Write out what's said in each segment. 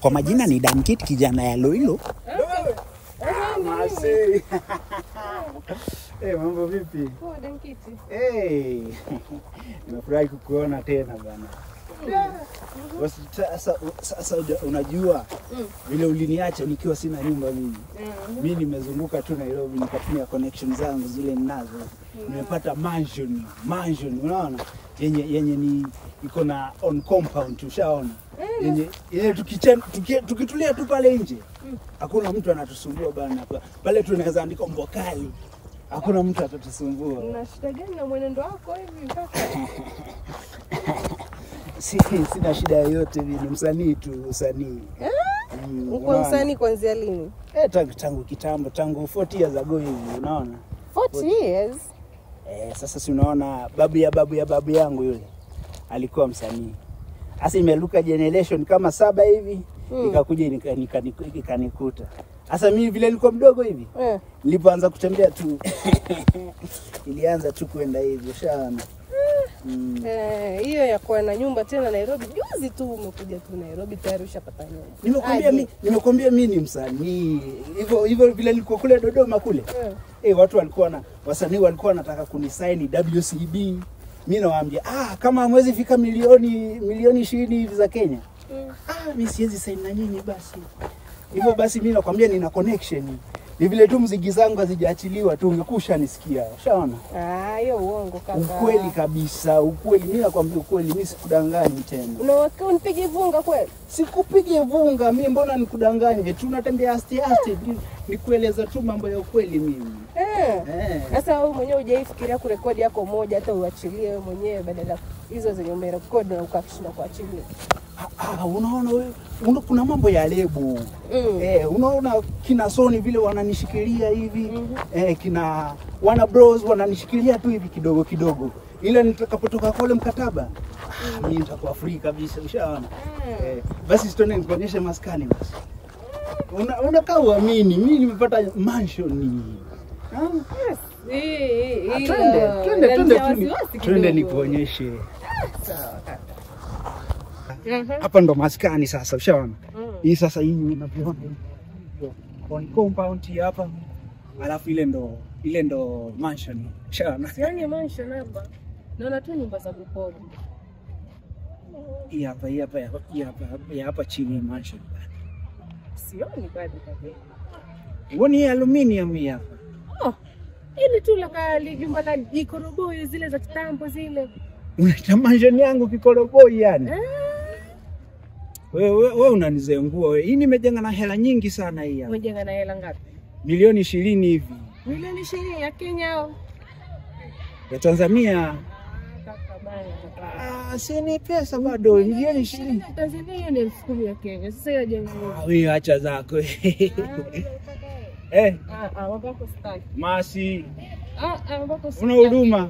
Kwa majina ni Dankit, kijana ya Loilo. Masi. Hey, mambo vipi? Poa Dankit. Hey. Nimefurahi kukuona tena bana. Sasa unajua vile uliniacha nikiwa sina nyumba mimi. Mimi nimezunguka tu Nairobi nikatumia connection zangu zile ninazo. Nimepata mansion unaona? Yenye ni iko na on compound, ushaona? Yenye tukitulia tu pale nje. Hakuna mtu anatusumbua bana. Pale tunaweza andika mbwa kali. Hakuna mtu atatusumbua. Una shida gani na mwenendo wako hivi kaka? Sina shida yoyote, mimi ni msanii tu, usanii. Uko msanii kuanzia lini? Tangu kitambo, tangu 40 years ago hivi, unaona? 40 years? Sasa si unaona babu ya babu ya babu yangu yule alikuwa msanii. Sasa imeluka generation kama 7 hivi, ikakuja ikanikuta. Sasa mimi vile nilikuwa mdogo hivi, nilipoanza kutembea tu ilianza tu kwenda hivi, ushaona? Hiyo ya kuwa na nyumba tena Nairobi, juzi tu umekuja tu Nairobi tayari ushapata nyumba. Nimekwambia mimi ni msanii. Hivyo vile nilikuwa kule Dodoma kule. Watu walikuwa na wasanii walikuwa wanataka kunisign WCB. Mimi nawaambia, kama hamwezi fika milioni 20 hivi za Kenya. Mimi siwezi sign na nyinyi basi. Hivyo basi mimi nakwambia nina connection. Ni vile tu mziki zangu hazijaachiliwa tu, ungekusha nisikia. Ushaona? Hiyo uongo kaka. Ukweli kabisa, ukweli. Mimi nakwambia ukweli, mimi sikudanganyi tena. Unawaka unipige vunga kweli? Sikupige vunga, mimi mbona nikudanganye? Tunatembea aste aste, nikueleza tu mambo ya ukweli mimi. Sasa wewe mwenyewe hujaifikiria kurekodi yako moja hata uachilie wewe mwenyewe badala hizo zenye umerekodi na ukashinda kuachilia? Unaona wewe, kuna mambo ya lebo. Unaona kina Sony vile wananishikilia hivi, kina Wana Bros wananishikilia tu hivi kidogo kidogo. Ila nitakapotoka kule mkataba, mimi nitakuwa free kabisa, ushaona? Basi sitone nikuonyeshe maskani basi. Unakaa uamini, mimi nimepata mansion. Yes. Twende nikuonyeshe. Sawa. Hapa ndo maskani sasa, ushaona? Hii sasa hii unavyoona on compound hapa. Alafu ile ndo mansion. Ushaona? Yaani mansion hapa. Naona tu nyumba za kukodi. Hii hapa chini mansion. Sioni bado kabisa. Uone aluminium hii hapa. Ile tu la jumba la kikoroboi zile za kitambo zile. Unaita mansion yangu kikoroboi yani? Wewe unanizengua wewe. Hii nimejenga na hela nyingi sana hii hapa. Umejenga na hela ngapi? Milioni 20 hivi. Milioni 20 ya Kenya au ya Tanzania? Kaka bana. Si ni pesa bado milioni 20. Tanzania hiyo ni 10,000 ya Kenya. Sasa hiyo jengo. Wewe acha zako. Mambo yako sitaki. Masi. Mambo sitaki. Una huruma.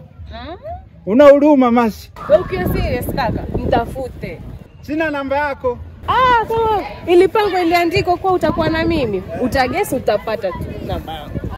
Una huruma Masi. Wewe ukiwa serious kaka, mtafute. Sina namba yako. Kama ilipangwa iliandikwa kwa utakuwa na mimi, utagesi utapata tu namba yangu.